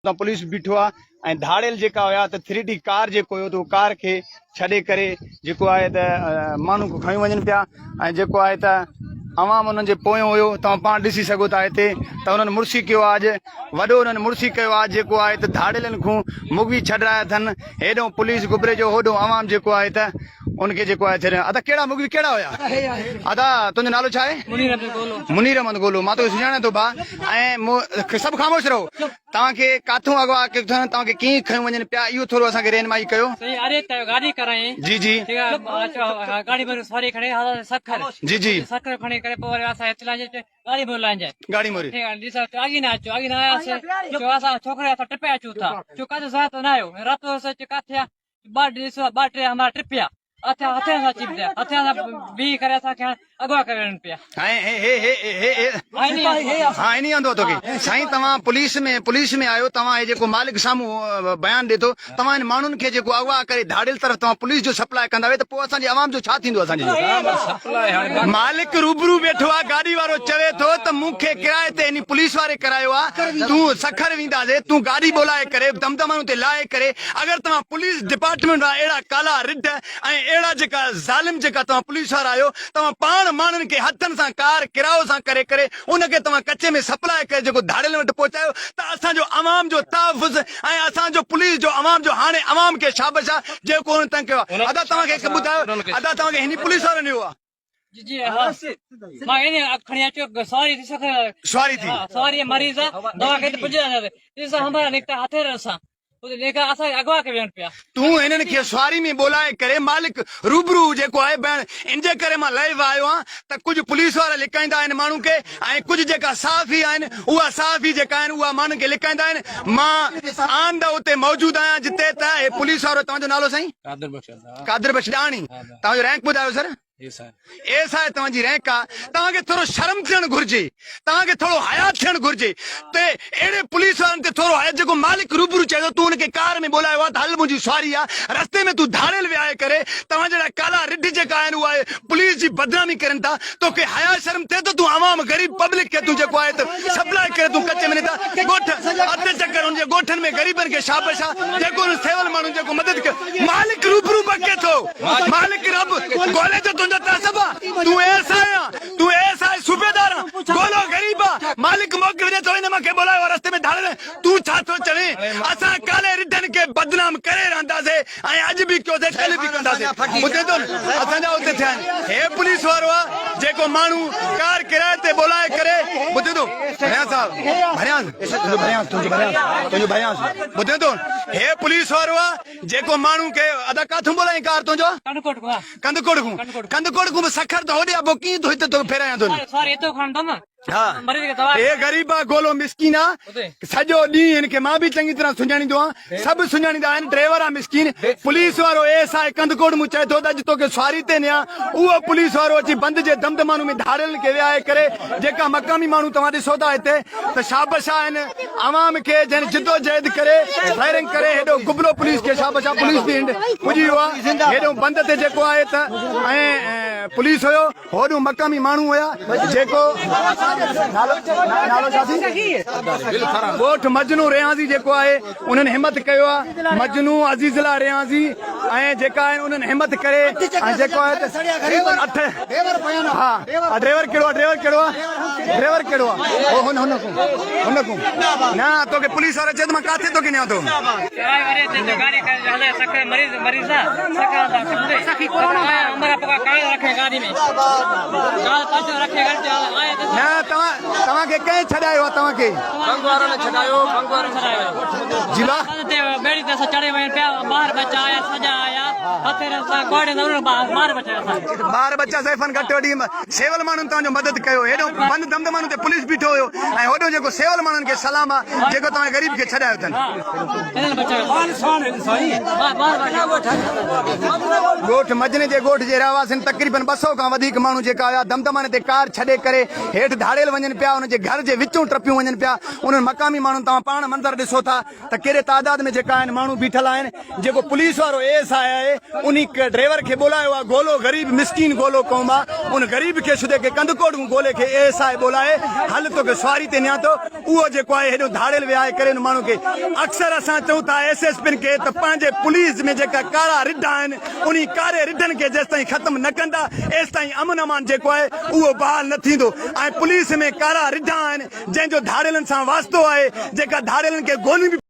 اتان پوليس به بيٺو آ ۽ ڌاڙيل جيڪا هيا ته ٿري ڊي ڪار جيڪو هيو ته اهو ڪار کي ڇڏي ڪري جيڪو آهي ته ماڻهو کي کڻي وڃن پيا ۽ جيڪو آهي ته عوام انهن جي پويون هيو توهان پاڻ ڏسي سگهو ٿا هتي ته انهن مڙسي ڪيو آ اڄ وڏو انهن مڙسي ڪيو آ جيڪو آهي ته ڌاڙيلن کون مغوي ڇڏرايا اٿن هيڏو پوليس گبري جو هوڏو عوام جيڪو آهي ته ان کي جيڪو آهي ڇڏيا ادا ڪهڙا مغوي ڪهڙا هيا ادا تنهنجو نالو ڇا آهي منير احمد گولو مان توکي سڃاڻان ٿو ڀا ۽ سڀ خاموش رهو توهان کي ڪاٿون اغوا ڪيو اٿن توهان کي ڪيئن کنيو وڃن پيا اهو ٿورو اسان کي رهنمائي ڪيو. سائين اري ته گاڏي ڪرائين جي جي ٺيڪ آ گاڏي ڀري سواري کڻي هلان سکر جي جي سکر کڻي ڪري پوء وري اسان هت لانجي گاڏي ڀري لانجي گاڏي موري ٺيڪ آ ڏسو اڳي نه اچو اڳي نه آيا سي جو اسان ڇوڪري اسان ٽپي اچون ٿا جو ڪاٿو ساٿ نه آيو رات جو سچ ڪاٿي آ ٻه ڏسو ٻه ٽي همرا ٽپيا اٿيا هٿين سان چيپ ديا هٿين سان بيهي ڪري اسان کي اغوا ڪري وڃن پيا. هي هي هي هي هي ها انهي آندو توکي سائين توهان پوليس ۾ پوليس ۾ آهيو توهان هي جيڪو مالڪ سامهون بيان ڏي ٿو توهان هن ماڻهن کي جيڪو اغوا ڪري ڌاڙيل طرف توهان پوليس جو سپلاء ڪندا ويو ته پوء اسان جي عوام جو ڇا ٿيندو اسان جي مالڪ روبرو ويٺو آ گاڏي وارو چوي ٿو ته مون کي ڪرائي تي انهي پوليس واري ڪرايو آ تون سکر وينداسي تون گاڏي ٻولائي ڪري دمدمانو تي لاهي ڪري اگر توهان پوليس ڊپارٽمينٽ وارا اهڙا ڪالا رڍ ۽ اهڙا جيڪا ظالم جيڪا توهان پوليس وارا آهيو توهان پاڻ ماڻهن کي هٿن سان ڪار ڪرايو سان ڪري ڪري ان کي توهان ڪچي ۾ سپلاء ڪري جيڪو ڌاڙيلن وٽ پهچايو ته اسان جو عوام جو تحفظ ۽ اسان جو پوليس جو عوام جو هاڻي عوام کي شابش آ جيڪو انهن تنگ ڪيو آ ادا توهان کي هڪ ٻڌايو ادا توهان کي هني پوليس وارن نيو آ. جي جي ها مان اني کڻي اچو سواري ٿي سکر سواري ٿي سواري مريض آ دوا کي پڄي نه ڏسا همرا نڪتا هٿير سان تون هنن کي سواري ۾ ٻولائي ڪري مالڪ روبرو جيڪو آهي بيان ان جي ڪري مان لائيو آيو آهيان ته ڪجهه پوليس وارا لڪائيندا آهن ماڻهن کي ۽ ڪجهه جيڪا صحافي آهن اها صحافي جيڪا آهن اها ماڻهن کي لڪائيندا آهن مان آن دا اتي موجود آهيان جتي ته هي پوليس وارو توهان جو نالو سائين قادر بخش ڏاهاڻي توهان جو رينڪ ٻڌايو سر. ايس I توهان جي رينڪ آ توهان کي ٿورو شرم ٿيڻ گهرجي توهان کي ٿورو حيا ٿيڻ گهرجي ته اهڙي پوليس وارن تي ٿورو حيا جيڪو مالڪ روبرو چئي ٿو تون ان کي ڪار ۾ ٻولايو آ ته هل منهنجي سواري آ رستي ۾ تون ڌاڙيل ويهائي ڪري توهان جهڙا ڪالا رڍ جيڪا آهن اهي پوليس جي بدنامي ڪرين ٿا توکي حيا شرم ٿئي ٿو تون عوام غريب پبلڪ کي تون جيڪو آهي ته سپلاء ڪري تون ڪچي ۾ نٿا ڳوٺ اڌ چڪر ان جي ڳوٺن ۾ غريبن کي شابش آ جيڪو ان سول ماڻهن جيڪو مدد ڪيو مالڪ روبرو بڪي ٿو مالڪ رب گولي جو تنهنجو تعصب آ تون ايس I آ تون ايس I صوبيدار آ گولو غريب آ مالڪ موقف ڏي ٿو ان مان کي ٻولايو آ رستي ۾ ڌاڙيل تون ڇا ٿو چوين اسان ڪالي رڍن کي بدنام ڪري رهنداسي ۽ اڄ به ڪيوسي ڪلهه به ڪنداسي ٻڌين ٿو نه اسان جا اتي ٿيا آهن هي پوليس وارو آ جيڪو ماڻهو ڪار ڪرائي تي ٻولائي ڪري ٻڌين ٿو ڀريان صاحب ڀريان تنهنجو ڀريانس تنهنجو ڀريانس تنهنجو ڀريانس ٻڌين ٿو هي پوليس وارو آ جيڪو ماڻهو کي ادا ڪاٿون ٻولايائين ڪار تنهنجو ڪنڌڪوٽ کان ڪنڌڪوٽ کان ڪنڌڪوٽ کان به سکر ته هوڏي آ پوء ڪيئن ٿو هتي توکي ڦيرايان ٿو سواري هتو کڻندم ها هي غريب آ گولو مسڪين آ سڄو ڏينهن هن کي مان به چڱي طرح سڃاڻيندو آهيان سڀ سڃاڻيندا آهن ڊرائيور آ مسڪين پوليس وارو ايس I Kandhkot مون چئي ٿو ته اڄ توکي سواري تي نيان اهو پوليس وارو اچي بند جي دمدمانو ۾ ڌاڙيلن کي ويهائي ڪري جيڪا مقامي ماڻهو توهان ڏسو ٿا هتي ته شابش آهن عوام کي جنهن جدوجهد ڪري فائرنگ ڪري هيڏو گبلو پوليس کي شابش آ پوليس به هنڊ پڄي ويو آ هيڏو بند تي جيڪو آهي ته ۽ پوليس هيو هوڏو مقامي ماڻهو هيا جيڪو نالو نالو ڇا ٿي ڳوٺ مجنون رياضي جيڪو آهي انهن همت ڪيو آ مجنون عزيز الله رياضي ۽ جيڪا آهن انهن همت ڪري ۽ جيڪو آهي ته اٺ ها ڊرائيور ڪهڙو آ ڊرائيور ڪهڙو آ ڊرائيور ڪهڙو آ او هن هن کون هن کون نه توکي پوليس وارا چئي ته مان ڪاٿي توکي نيان ٿو نه توهان توهان کي ڪنهن ڇڏايو آ توهان کي جي با ٻار ٻچا زائفن گهٽ وڏي سيول ماڻهن توهان جو مدد ڪيو هيڏو بند دمدمانو تي پوليس بيٺو هيو ۽ هوڏو جيڪو سيول ماڻهن کي سلام آ جيڪو توهان غريب کي ڇڏايو اٿن. ڳوٺ مجني جي ڳوٺ جي رهواسين تقريبن 200 کان وڌيڪ ماڻهو جيڪا هيا دمدماني تي ڪار ڇڏي ڪري هيٺ ڌاڙيل وڃن پيا انهن جي گهر جي وچون ٽپيون وڃن پيا انهن مقامي ماڻهن توهان پاڻ منظر ڏسو ٿا ته ڪيڏي تعداد ۾ جيڪا آهن ماڻهو. ماڻهو بيٺل آهن جيڪو پوليس وارو اي ايس I آهي انهي ڊرائيور کي ٻولايو آهي گولو غريب مسڪين گولو قوم آ ان غريب کي شدي کي ڪنڌڪوٽ مون گولي کي اي ايس I ٻولائي هل توکي سواري تي نيان ٿو اهو جيڪو آهي هيڏو ڌاڙيل وهائي ڪري ان ماڻهو کي اڪثر اسان چئون ٿا ايس ايس پين کي ته پنهنجي پوليس ۾ جيڪا ڪارا رڍ آهن انهي ڪاري رڍن کي جيستائين ختم نه ڪندا ايستائين امن امان جيڪو آهي اهو بحال نه ٿيندو ۽ پوليس ۾ ڪارا رڍا آهن جنهن جو ڌاڙيلن سان واسطو آهي جيڪا ڌاڙيلن کي گوليون به.